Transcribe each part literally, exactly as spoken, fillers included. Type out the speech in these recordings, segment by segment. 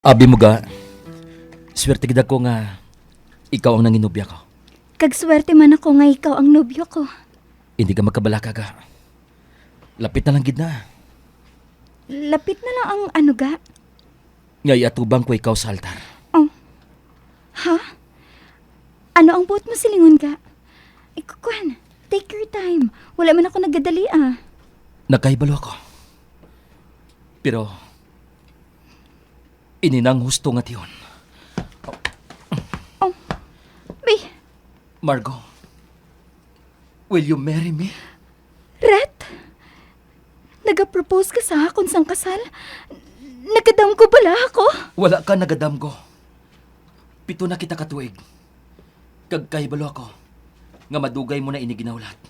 Abi mo ga, swerte gid ako nga ikaw ang nanginubya ko. Kag swerte man ako nga ikaw ang nobyo ko. Hindi ka magkabalaka ga. Lapit na lang gid na. Lapit na lang ang ano ga? Nga iatubang ko ikaw sa altar. Oh. Ha? Ano ang buot mo silingon ga? Ikukuan, take your time. Wala man ako nagdadali, ah. Nakahibalo ako. Pero, ini na ang husto nga tion. Oh, may Margo, will you marry me? Ret? Nagapropose ka sa akon sang kasal? Nagadamgo bala ako? Wala ka nagadamgo. Pito na kita ka tuig. Kag kahibalo ako nga madugay mo na ini ginahulat.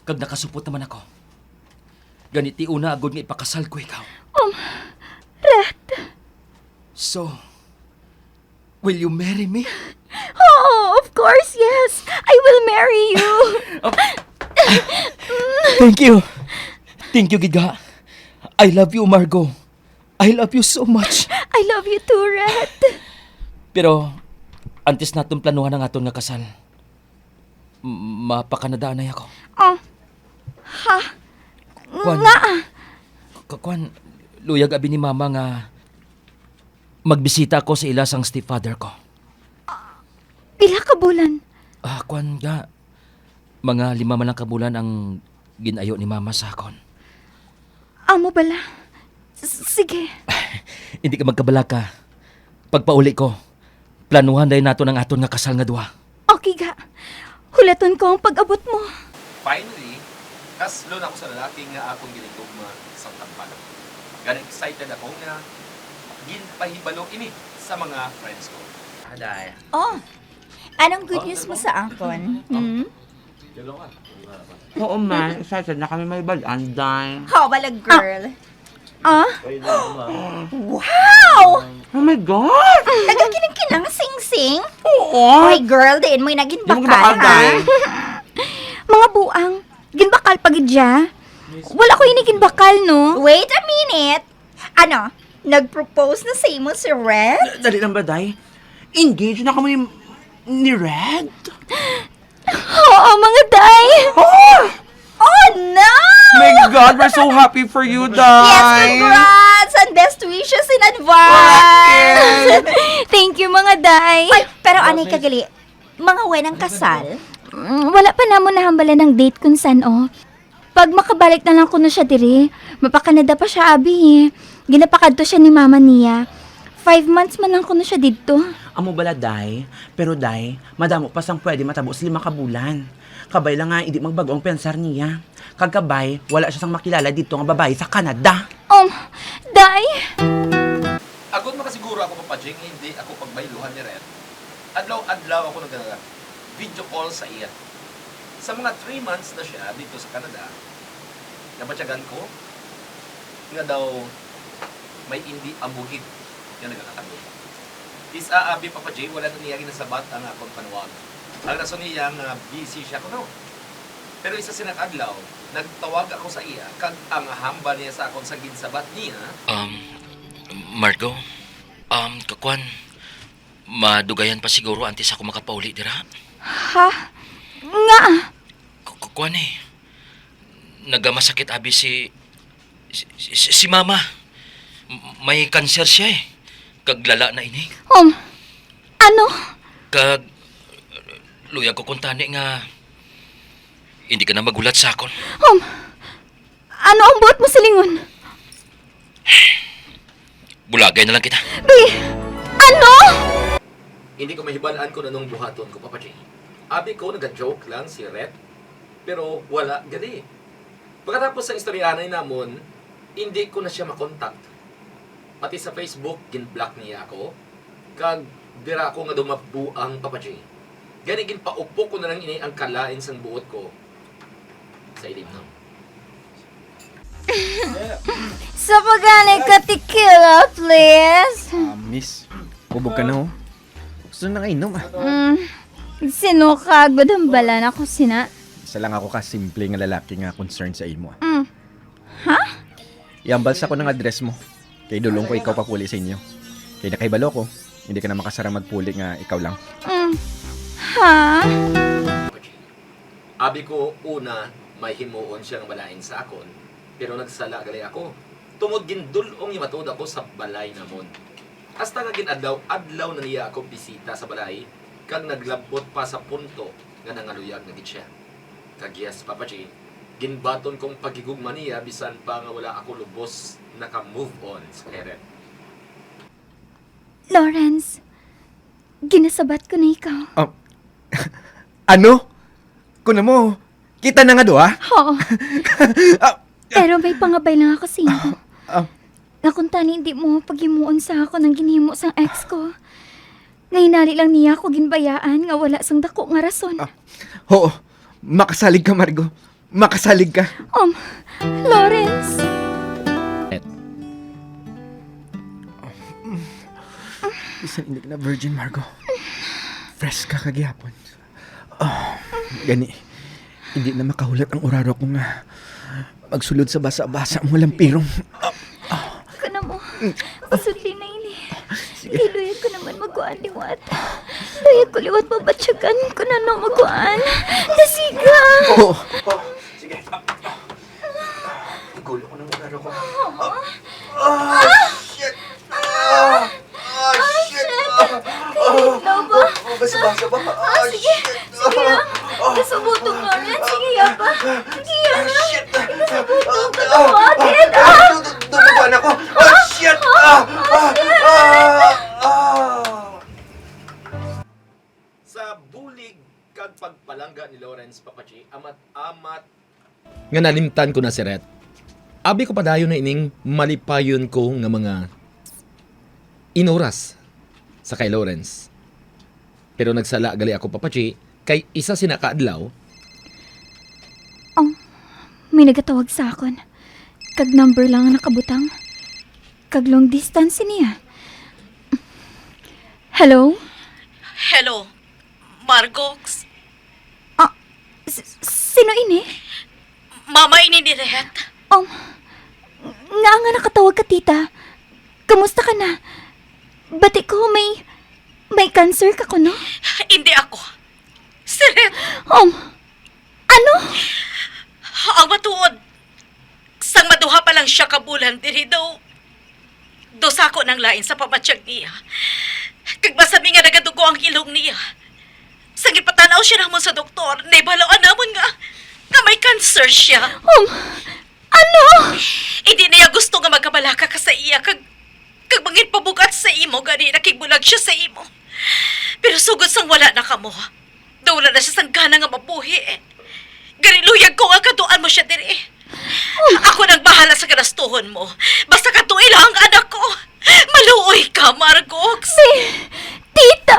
Kag nakasupot naman ako. Gani tion na agod nga ipakasal ko ikaw. Um, Ret. So, will you marry me? Oh, of course, yes. I will marry you. Oh. Thank you. Thank you, gid ga. I love you, Margo. I love you so much. I love you too, Ret. Pero, antes naton planuhan ang aton nga kasal, m-, mapa-Canada anay ako. Oh. Ha? Kwan. Nga? K-, kwan, luyag abi ni Mama nga magbisita ako sa ila sang stepfather ko. Pila ka bulan? Ah, kwan ga, mga lima man lang ka bulan ang gin-ayo ni Mama sa akon. Amo bala? S-, sige. Hindi ka magkabalaka. Pagpauli ko, planuhan dayon naton ang aton nga kasal nga duha. Okay ga. Hulaton ko ang pag-abot mo. Finally, kaslo na ako sa lalaki nga akon ginigugma sang tampan. Gani excited ako nga ginpahibalo ini sa mga friends ko. Aday. Oh, anong good news mo sa akon? Hmm? Oo, ma. Excited na kami may bal-an, day. Ho, bala, girl. Ah? Wow! Oh my God! Nagakining-kinang singsing? Oo. Oy, girl, diin mo yung naging Di mo bakal, gibakal, ha? Day. Mga buang, ginbakal pa gid siya? Wala ko ini ginbakal, no? Wait a minute! Ano, nag-propose na sa imo si Red? Dali lang ba, day? Engage na kami ni, ni Red? Oo, mga day! Oh! Oh, no! My God, we're so happy for you, day! Yes, congrats! And best wishes in advance! Thank you, mga day! Ay, pero anay kagali, mga when ang kasal? Mm, wala pa namon nahambal ang date kung san-o. Pag makabalik na lang kuno siya diri, mapa-Canada pa siya, abi. Ginapakadto siya ni mama niya. Five months man lang kuno siya didto. Amo bala, day? Pero, day, madamo pa sang pwede matabo sa lima ka bulan. Kabay lang nga hindi magbag-o ang pensar niya. Kag kabay, wala siya sang makilala didto nga babayi sa Canada. Um, day! Agod makasiguro ako, Papa Jing, hindi ako pagbayluhan ni Red. Adlaw-adlaw ako nag-video call sa iya. Sa mga three months na siya dito sa Canada, nabatyagan ko nga daw may indi amo gid nga nagakatabo. Isa, abi, Papa J, wala na niya ginasabat ang akon panawag. Ang rason niya nga busy siya kuno. Pero isa sina ka adlaw, nagtawag ako sa iya, kag ang hambal niya sa akon sa ginsabat niya. Um, Margo, um, kakwan, madugayan pa siguro antes ako makapauli dira. Ha? Nga? K-, k-, kuwan eh. Nagamasakit abi si, si, si, si Mama. M-, may kanser siya eh. Kag lala na ini. Um, ano? Kag luyag ko kuntani nga hindi ka na maghulat sa akon. Um, ano ang buot mo silingon? Bulagay na lang kita. Bi-, ano? Hindi ko mahibal-an kung anong buhaton ko, Papa J. Abi ko, naga-joke lang si Red, pero wala gali. Pagkatapos sa istoryahanay namon, hindi ko na siya makontak. Pati sa Facebook, gin-block niya ako. Kag dira ako nga dumabuang, Papa J. Gani, ginpaupok ko na lang ini ang kalain sang buot ko sa ilimnon. Sa pagani ka tequila, please? Ah, miss, hubog ka na, oh. Gusto na nga inom, ah. Mm, sino ka? Gudambalan ako sina. Isa lang ako ka simple nga lalaki nga concern sa imo, ah. Mm. Ha? Iambal sa ko ng address mo. Kay dulong ko ikaw papuli sa inyo. Kay nakahibalo ko, hindi ka na makasarang magpuli nga ikaw lang. Mm. Ha? Abi ko, una, may himuon siya nga malain sa akon, pero nagsala gali ako, tungod gindul-ong niya matuod ako sa balay namon. Hasta nga gin-adlaw-adlaw na niya ako bisita sa balay, kag naglabot pa sa punto nga nangaluyag na gid siya. Kag yes, Papa G, ginbaton kong paghigugma niya bisan pa nga wala ako lubos naka-move on sa kay Red. Lawrence, ginasabat ko na ikaw. Ah, ano? Kuna mo, kita na nga duha? Oo. Ah, Pero may pangabay lang ako sa imo. ah, Nga kung tani hindi mo paghimuon sa ako ng ginhimo sang ex ko. Nga hinali lang niya ako ginbayaan nga wala sang dako nga rason. ah, oo, makasalig ka, Margo. Makasalig ka. Um, Lawrence. Bisan hindi ka na virgin, Margo. Fresh ka kagihapon. Ah, gani, hindi na makahulat ang uraro ko nga magsulod sa basa-basa ang walang pirong. Kana mo. Pasudli na ini. Kay luyag ko naman magkuan liwat. Luyag ko liwat mabatyagan ko na no magkuan. Dasiga! Oo. Oh, sige. Igulo ko ng uraro ko. Ah, shit! Ah, ah, shit! Ah, Ikaw ba? oh, basa-basa ba? Ah, sige. Sige lang. Ikasabutong, Lawrence. Sige, yapa. Sige, yana. Shit! Ikasabutong. Katawatin. Ah! Dumugan ako! Oh, shit! Ah! Ah! Ah! Ah! Sa bulig kag pagpalangga ni Lawrence, Papa G, amat-amat nga nalimtan ko na si Ret. Abi ko padayon na ining malipayon ko nga mga inoras sa kay Lawrence. Pero nagsala gali ako, Papa G, kay isa sina ka adlaw, Oh, may nagatawag sa akon. Kag number lang ang nakabutang. Kag long distance niya. Hello? Hello, Margox. Ah, s- sino ini? Mama ini ni Ret. Um, nga nga nakatawag ka, tita? Kamusta ka na? Bati ko may, may cancer ka kuno? Hindi ako. Si Ret. Um, ano? Ang matuod, sang maduha pa lang siya ka bulan diri daw, dusa ko nang lain sa pamatyag niya. Kag masami nga nagadugo ang ilong niya. Sang ipatanaw siya namon sa doktor, naibalaan namon nga, nga may cancer siya. Um, ano? Hindi niya gusto nga magkabalaka ka sa iya kag, kag mangin pabugat sa imo gani nakigbulag siya sa imo. Pero sugod sang wala na kamo, daw wala na siya sang gana nga mabuhi. Gani luyag ko nga kaduan mo siya diri. Ako nang bahala sa galastuhon mo. Basta katuy lang ang anak ko. Maluoy ka, Margox. Tita!